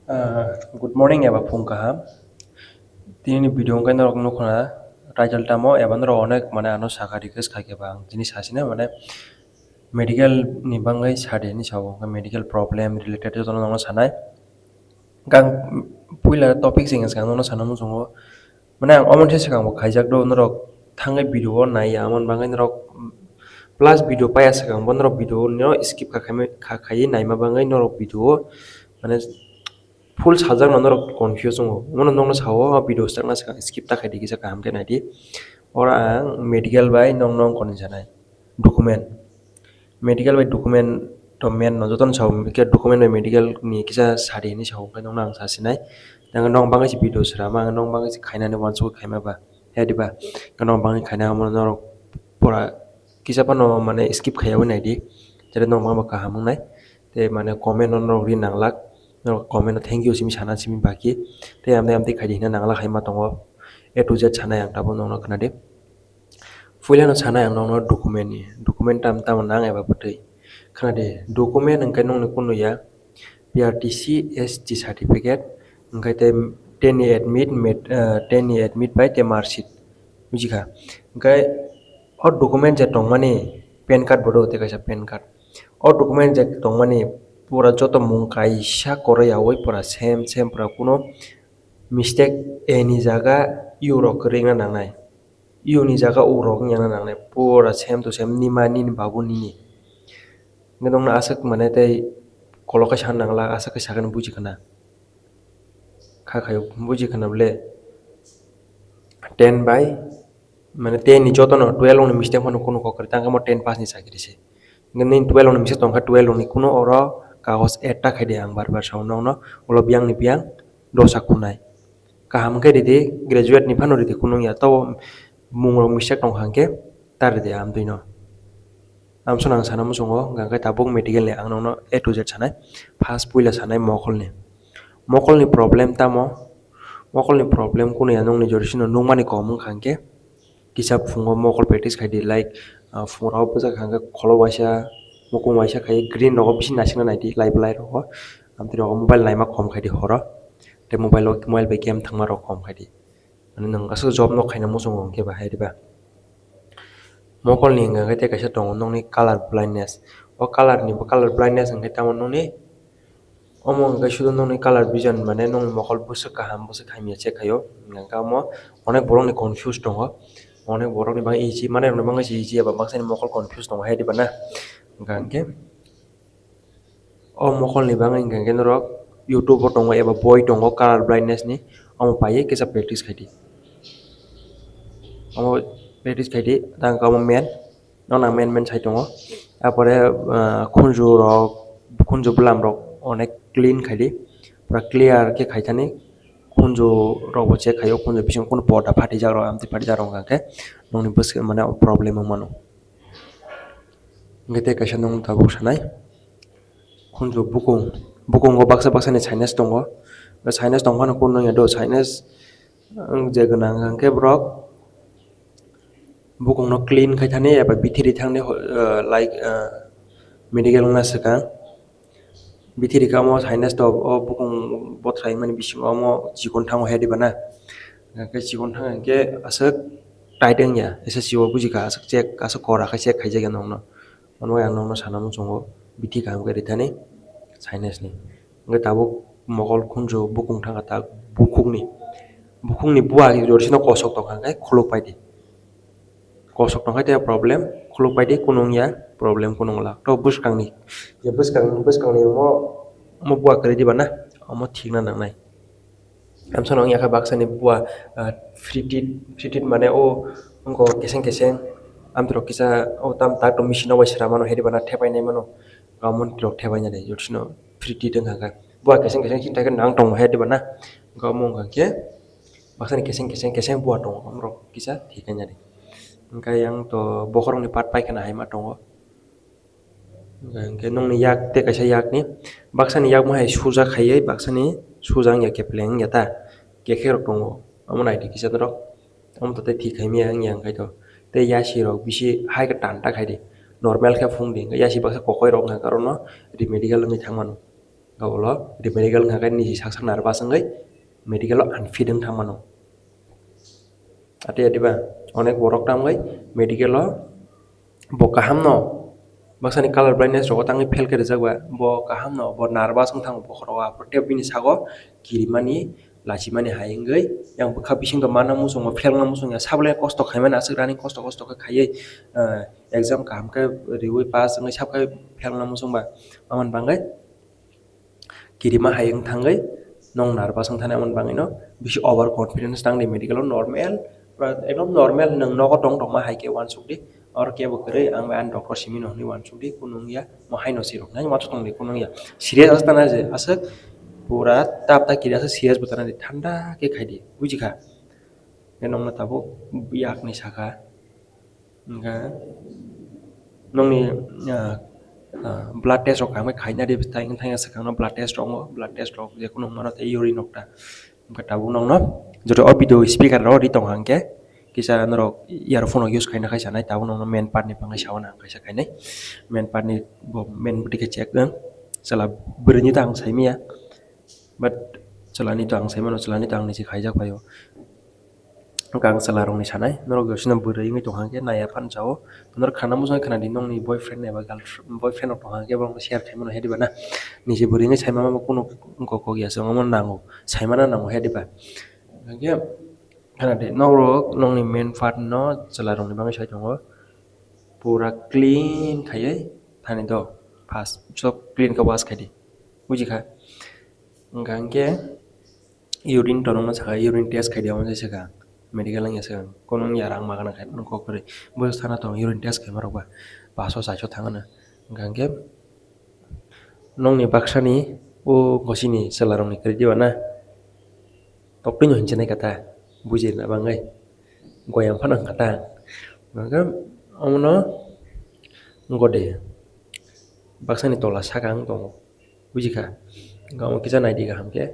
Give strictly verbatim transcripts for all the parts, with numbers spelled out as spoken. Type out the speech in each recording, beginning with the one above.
Ah, good morning eba phung kaham. Tini ni video hwnkhe norok nukha na title tamo eba norok onek mane ano saka request khaikhe ba ang tini sasina mane medical ni bangwi sadi hinwi sao, hwnkhe medical problem related jotono nokno sanai. Hwnkhe ang puila topic se hwnkhe ang nokno sana muchungo. Mane ang omo se swkang bo khaijak do norok thangwi video o naiya, amoni bagwi norok plus video paiya swkang bo norok video no skip kha khaimai-, kha khaiwi naima bagwi norok video o mane full sajak no norok confuse wngo. Omo no nokno sao o video swkang skip ta khaidi kisa kaham khe naidi. Oro ang medical bai nokno wngkha ni sanai. Document. Medical bai document to main no jotono sao, hwnkhe document bai medical ni kisa sadi hinwi sao, hwnkhe nokno ang sasinai. Nang nokno bagwi se video srama, nokno bagwi se khainani uansukwi khaima ba, he diba? Nokno bagwi khaina omo norok pura kisa phano mane skip khaiyawi naidi, tere nokno bagwi kaham wngnai. Tei mane comment no norok ri nanglak, norok comment no thank you simi sana simi baki, tei amtwi amtwi khaidi hinna nanglak hai ma tongo, A to Z sanai ang tabuk nokno khwnadi. Puilano sanai ang nokno document ni, document tam tamo nang eba bwtwi. Khwnadi, document hwnkhe nokni kunu ya, P R T C, S T certificate, hwnkhe tei ten ni admit, med-, eh, ten ni admit bai tei mark sheet, bujikha. Hwnkhe o document je tongmani pan card bo do tei kaisa pan card. O document je tongmani pura joto mung kaisa koroi yawi pura same same pura kuno mistake any jaga U rok kwrwngna nangnai. U ni jaga U rok wngya na nangnai, pura same to same, nima nini babu nini. Hwnkhe nokno aswk mane tei kolokai sana nangla, aswk khe sakhe buji khna. Kha khayo buji khna bole ten bai, mane ten ni jotono twelve ni mistake phano kunu kok kwrwi, tangkhe mo ten pass ni chakiri se. Hwnkhe nini twelve ni mistake tongkha, twelve ni kunu oro kagos add ta khaidi, ang bar bar sao nokno, ulo biyang ni biyang dosa khunai. Kaham khe ridi, graduate ni phano ridi khunung ya, tabo mung rok mistake tong kha hwnkhe ta ridi amtwi no. Amsano ang sana muchungo, hwnkha khe tabuk medical ni ang nokno A to Z sanai. First puila sanai mokol ni. Mokol ni problem tamo? Mokol ni problem kunu ya nokni jori sino nukmani kom wngkha hwnkhe kisa phungo mokol practice khaidi, like, ah, phungrok bwsa kha hwnkhe kholo waisa, mukung waisa khai green rogo bisi naisingna naidi, lai belai rogo. Amtwi rogo mobile naima kom khaidi horo. Tei mobile o, mobile bai game thangma rok kom khaidi. Mane nwng aswk job no khaina muchungo hwnkhe ba hai diba? Mokol ni hwnkha khe tei kaisa tongo nokni color blindness. O color ni bo color blindness hwnkhe tamo nokni Omo hwnkhe sudu nokni color vision, mane nokni mokol bwswk kaham, bwswk hamya check khaio. Hwnkhe omo onek borokni confuse tongo. Onek borokni bagwi easy, mane rokni bagwi se easy, eba baksani mokol confuse tongo, hai diba na? Hwnkha hwnkhe o mokolni bagwi hwnkha hwnkhe norok YouTube o tongo, eba boi tongo color blindness ni, omo paiwi kisa practice khaidi. Omo practice khaidi, tang khe omo main. Nono ang main main sai tongo. Apore, ah, khunju rok, khunju bwlam rok onek clean khaidi. Pura clear khe khaithani. Khunju rok bo check khaio, khunju bising kunu porda phatijak rok, amtwi phatijak rok hwnkha khe nokni bwskango mane problem wng mano. Hwnkhe tei kaisa nokno tabuk sanai. Khunju bukung, bukungo baksa baksa ni sinus tongo. O sinus tong phano kunu ya do, sinus wng je gwnang hwnkhe borok bukungno clean khai thani eba bithiri thangni, ah, like, ah, medical wngna swkang. Bithiri khe omo sinus to o bukung bothrai mani bisingo omo chikon thango, hai diba na? Hwnkhe chikon thang hwnkhe aswk tight wngya, S S C o bujikha, aswk check, aswk kora khe check khaijakya nokno. Omo ang nokno sana muchungo, bithi kaham khe rithani sinus ni. Hwnkhe tabuk mokol khunju bukung thangkha ta bukhukni. Bukhukni bua jorisino kosok tongkha hwnkhe khuluk paidi. Kosok tongkha tei problem khuluk paidi, kunu wngya problem kunu wngla. To bwskangni, je bwskang, bwskangni omo, omo bua kwrwi diba na, omo thikna nangnai. Amsano wngya khe baksani bua, ah, fritit, fritit mane o wngkha keseng keseng, amtwrok kisa o tam tak rok machine o bai sera mano, hai diba na thepai nai mano, omo rok thepai nani jotsino fritit wngkha khe. Bua keseng keseng sinta khe nang tongo, hai diba na? Wngkha omo wngkha khe baksani keseng keseng keseng bua tongo, omorok kisa thik khe nani. Hwnkhe yang to bokhorokni part paikhana hai ma tongo. Hwnkhe nokni yak tei kaisa yakni, baksani yakmo hai suja khaiwi, baksani suja wngya, kepleng wngya ta, kekhe rok tongo, omo naidi kisa norok, omo to tei thik khaimya wngya hwnkhe to, tei yasi rok bisi hai khe tan ta khaidi, normal khe phung di, hwnkhe yasi baksa kokoi rok wngkha khe oro no remedical wngwi thang mano. Ga ulo medical wngkha khe niji sak sak nervous wngwi medical o unfit wng thang mano. Ati ati ba onek borok tamgwi medical o bo kaham no, baksa ni color blindness rogo tangwi fail khe rijak ba, bo kaham no, bo nervous wng thango bokhorogo, aphuru tei bini sago kirimani, lachimani hai wngwi yang bwkha bisingo manna muchungo, phelna muchungya, sabole kosto khaimani aswk rani kosto kosto khe khaiwi, ah, exam kaham khe riwi pass wngwi sabkhe phelna muchungba, amoni bagwi kirima hai wng thangwi nwng nervous wng thani, amoni bagwino bisi over confidence tangdi medical o normal, pura ekdom normal nwng nogo tong tongma hai khe uansukdi, oro kebo kwrwi ang bai ani doctor simi no hwnwi uansukdi, kunu wngya, mo haino sirok nai uansuk tongdi, kunu wngya. Serious aswk tana je aswk pura tap ta kiri aswk serious bo tana di, thanda khe khaidi, bujikha? Khe nwngno tabuk yakni sakha. Hwnkhe nokni, ah, ah, blood test rok khaimai khaina di, thang thang swkang no blood test rok, blood test rok je kunu mano tei urine rok ta. Hwnkhe tabuk nokno joto o video speaker rok ri tong hwnkhe kisa norok earphone rok use khaina khai sanai, tabuk nokno main part ni bagwi saui nang kaisa khainai. Main part ni bo main bwtwi khe check wng, chwla bwrwi ni ta ang saimanya, but chwla ni to ang saimano, chwla ni to ang niji khaijak phaio. Hwnkhe ang chwla rokni sanai, norok josino bwrwi wngwi tong hwnkhe naiya phano chao, norok khana muchungwi khana di, nokni boyfriend eba girlfriend, boyfriend rok tong hwnkhe borokno share khaimano he diba na, niji bwrwi wngwi saimano kunu kok kok ya se, omo nango, saimano nango he diba. Hwnkhe khana di, norok nokni main part no chwla rokni bagwi sai tongo, pura clean khaiwi thani do, first sob clean khe wash khai di, bujikha? Hwnkha hwnkhe urine to nokno sakha, urine test khaidi, omo se sakha, medical wngya sakha, kono wngya rang magana khai mano kok kwrwi, bo sana tong urine test khaima rok ba paso saiso thangano. Hwnkha hwnkhe nokni baksani o gosini chwla rokni kwrwi diba na, toktwi no hinchinai kata, bujirna bagwi goyam phano wngkha ta. Hwnkha omono wngkha de baksani tola saka wng tongo. Bujikha? Hwnkhe omo kisa naidi kaham khe.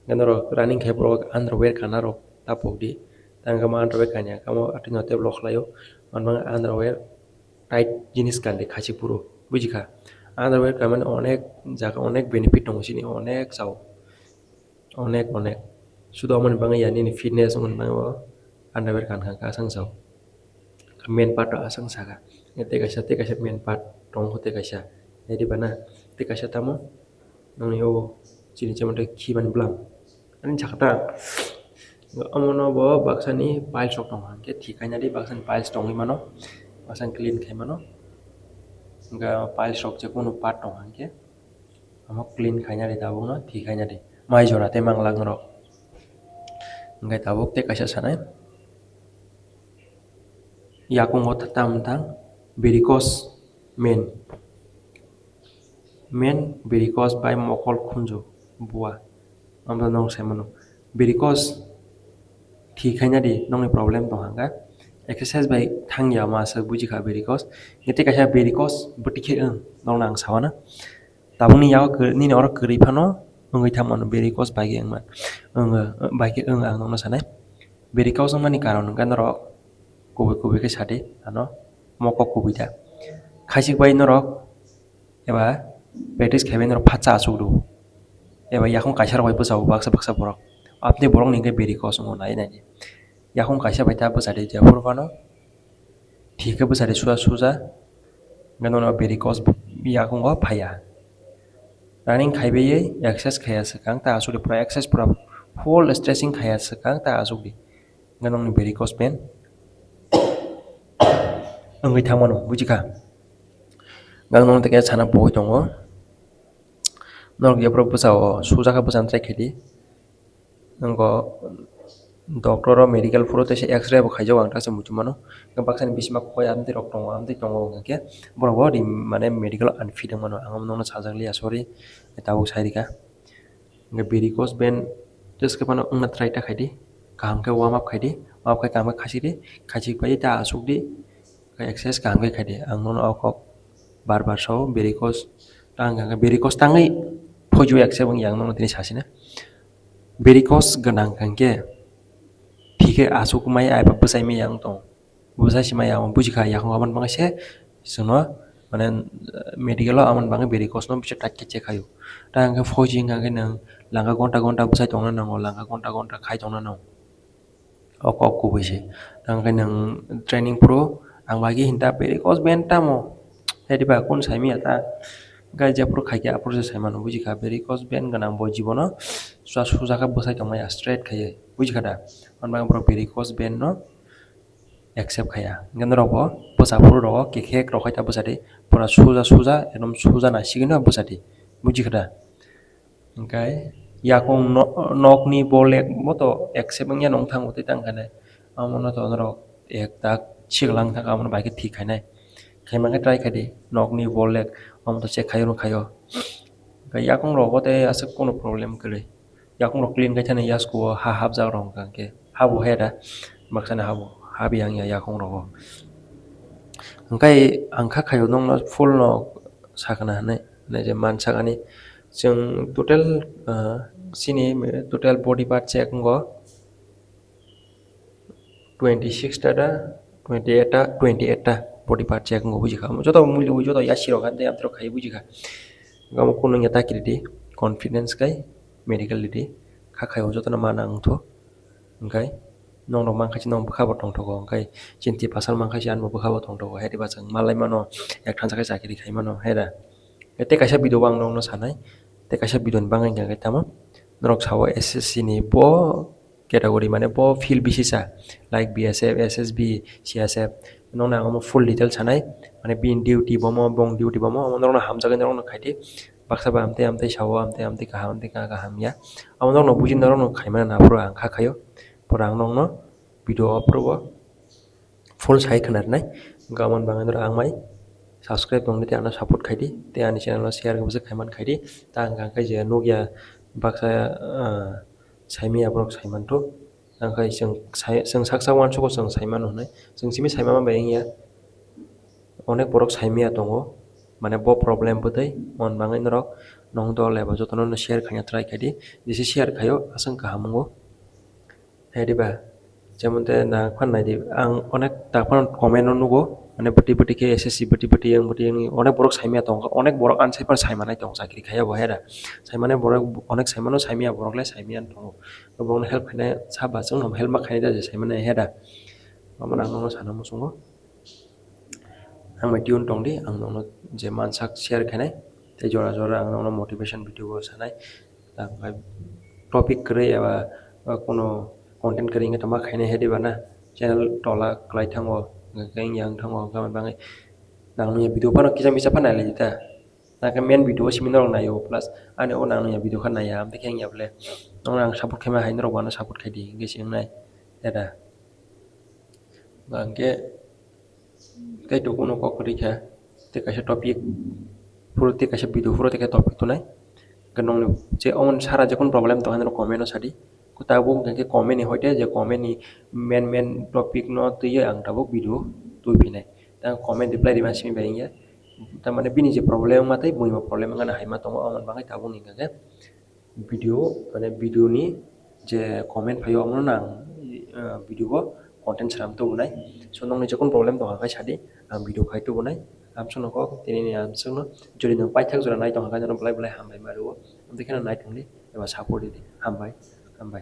Hwnkhe norok running khai borok underwear kana rok ta pokdi. Tamo khe omo underwear kanya khe omo atwino tei block khlaio. Omo underwear tight jinis kandi khachik phuru. Bujikha? Underwear kanmani onek jaga onek benefit tongo chini, onek chao. Onek onek. Sudo omoni bagwi ya nini fitness wngmani bagwi bo underwear kankha khe aswk sao. Main part o aswk saka. Tei kaisa, tei kaisa main part tongo tei kaisa. Nai diba na? Tei kaisa tamo? Nangni o chini chemante khibani bwlam. Ani sakha ta. Omono bo baksani piles rok tongo hwnkhe thik khaina di, baksani piles tongwi mano. Baksani clean khai mano. Hwnkhe piles rok je kunu part tongo hwnkhe. Omo clean khaina di tabukno, thik khaina di. Mai jora tei manglak norok. Hwnkhe tabuk tei kaisa sanai. Yakungo ta-, tam thang varicose main. Main varicose bai mokol khunju bua. Amtwino nwng sai mano. Varicose thik khaina di, nokni problem tong hwnkha. Exercise bai thangya ma se bujikha varicose. Tei kaisa varicose bwtwi khe wng, nokno ang sawana. Tabukni yago kwrwi, nini oro kwrwi phano wngwi thang mano, varicose bai khe wngma, wng, bai khe wng ang nokno sanai. Varicose wngmani karon hwnkhe norok kubui kubui khe sadi ano, mokok kubui ta. Khaisik bai norok eba practice khaibai norok phatsa achuk rw, eba yakung kaisa rok bai bwsao baksa baksa borok. Aboni borok ni hwnkhe varicose wngo nai nai. Yakung kaisa bai ta bwsa di, jephuru phano thik khe bwsa di suja suja, hwnkhe nono varicose yakungo phaiya. Running khaibai exercise khaiya swkang ta asuk di, pura exercise pura full stretching khaiya swkang ta asuk di, hwnkhe nokni varicose vein wngwi thangmano, bujikha? Ang nono tei khe sana pogwi tongo, norok jephuru bwsao suja khe bwsano try khaidi. Nokgo doctor o medical phuru teisa X-ray bo khaijago ang teisa muchung mano. Hwnkhe baksani bisingo koi amtwi rok tongo, amtwi tongo hwnkhe borok bo ri mane medical unfit wng mano, ang nokno sajak liya, sorry, tabuk sai rikha. Hwnkhe varicose vein test khe phano wngna try ta khaidi, kaham khe warm up khaidi, warm up khai kaham khe khachikdi, khachik pai ta asukdi. Khe exercise kaham khe khaidi. Ang nono o kok bar bar sao, varicose tang hwnkhe, varicose tangwi phoijo exercise wngya ang nono tini sasina. Varicose gwnang hwnkhe thikhe asuk mai, aiba bwsai mai ang tong. Bwsai si mai ang bujikha, yakung aboni bagwi se chwngno Mane medical o amoni bagwi varicose no bisa tak khe check khaio. Ta hwnkhe foji hwnkha khe nwng langka gonta gonta bwsai tongna nango, langka gonta gonta khai tongna nango. O kok kubui se. Tang khe nwng training phuru ang bai khe hinta varicose vein tamo? Hediba kun saimanya ta? Hwnkhe jephuru khaikhe aphuru se saimano bujikha, varicose vein gwnang bo jibono suja suja khe bwsai tongmaya, straight khaiwi, bujikha da? Hwnba borok varicose vein no accept khaiya. Hwnkhe norok bo bwsa phuru rogo kekhek rok khai ta bwsa di, pura suja suja, ekdom suja naisigwino bwsa di, bujikha da? Hwnkhe yakung no-, nokni bolek bo to accept wngya nung thango tei tang khe nai. Amo no to norok ek tak siklang thang, amo no bai khe thik khainai. Khaima khe try khai di, nokni bolek amo to check khaio rw khaio. Hwnkhe yakung rok bo tei aswk kunu problem kwrwi. Yakung rok clean khai thani yasku o ha hapjak rok hwnkha khe habo he da, baksa ni habo habi ang ya yakung rogo. Hwnkhe ang kha khaio nokno full no sakna hinwi, hinwi je man sakani. Chwng total, ah, chini total body part check wngo twenty six ta da, twenty eight ta, twenty eight ta body part check wngo bujikha. Omo joto muli joto yasi rok han tei amtwrok khai bujikha. Omo kunu wngya ta kiridi confidence kai medical ridi kha khaio jotono mana wngthu. Hwnkhe nokno mankha se nok bwkha bo tongthogo, hwnkhe chini tipasa mankha se ani bo bwkha bo tongthogo, hediba chwng malai mano ek thansa khe chakiri khai mano, heda. Tei kaisa video o ang nokno sanai, tei kaisa video ni bagwi hwnkha khe tamo norok sao S S C ni bo category, mane bo field bisi sa, like B S F, S S B, C S F, nokno ang omo full detail sanai, mane bini duty bomo, bong duty bomo, omo norokno hamjagwi norokno khaidi, baksa ba amtwi amtwi sao, amtwi amtwi kaham, amtwi kaham ya, omo norokno buji norokno khaimani aphuru ang kha khaio, pura ang nokno video o aphuru bo full sai khwnarnai, hwnkhe amoni bagwi norok ang mai subscribe tongdi tei ano support khaidi, tei ani channel o share khe bwswk khaiman khaidi, ta hwnkha khe je nukya baksa, ah, saimanya borok saimanthok, hwnkhe chwng sai, chwng sak sak uansukgo chwng saimano hinwi, chwng simi saimama bai wngya, onek borok saimaya tongo, mane bo problem bwtwi, mon bagwi norok nong dol eba jotono share khaina try khaidi, jesa share khaio aswk kaham wngo. Hediba, jemon te nang phan naidi, ang onek ta phano comment no nugo, mane bwtwi bwtwi khe S S C bwtwi bwtwi yang bwtwi yang onek borok saimaya tongkha, onek borok ani sai phano saimanai tongo chakri khaiya bo heda. Saimane borok onek saimano, saimaya borok le saimaya tongo. Borokno help khainai saba chwngno help ma khainai da je saimane heda. Omo nang nokno sana muchungo. Ang bai tune tongdi, ang nokno je mansak share khainai, tei jora jora ang nokno motivation video bo sanai. Tang khe topic kwrwi eba, ba, kuno content kwrwi wngkhe tongma khaina hediba na channel tola kwlai thango, hwnkhe wngya wng thango, hwnkhe aboni bagwi nang nungya video phano kisa misa phano nailai di ta. Nang khe main video o simi norok naio, plus ani o nang nungya video kha naiya, amtwi khe wngya bole. Norok ang support khaima hai norok bo ano support khai di, hwnkhe se wngnai, heda. Ba hwnkhe tei to kuno kok kwrwi kha, tei kaisa topic phuru tei kaisa video phuru tei kaisa topic tunai. Hwnkhe nokni je omo sara jekun problem tongkha norok comment o sadi. Tabuk hwnkhe comment ni hoite je comment ni main main topic no twiwi ang tabuk video twi phinai. Tei ang comment reply rima simi bai wngya. Tamani bini je problem wngma tei buini bo problem wngkha na hai ma tongo, omo bagwi tabuk ni hwnkhe video, mane video ni je comment phaio, omono ang, ah, video o content swnam tubunai. So, nokni jekon problem tongkha khe sadi, ang video khai tubunai. Amsukno kok, tini ni amsukno, jodi nwng paithak jora nai tongkha khe, belai belai hambai ma rwo. Amtwi kheno nai tongdi, eba support ridi. Hambai, hambai.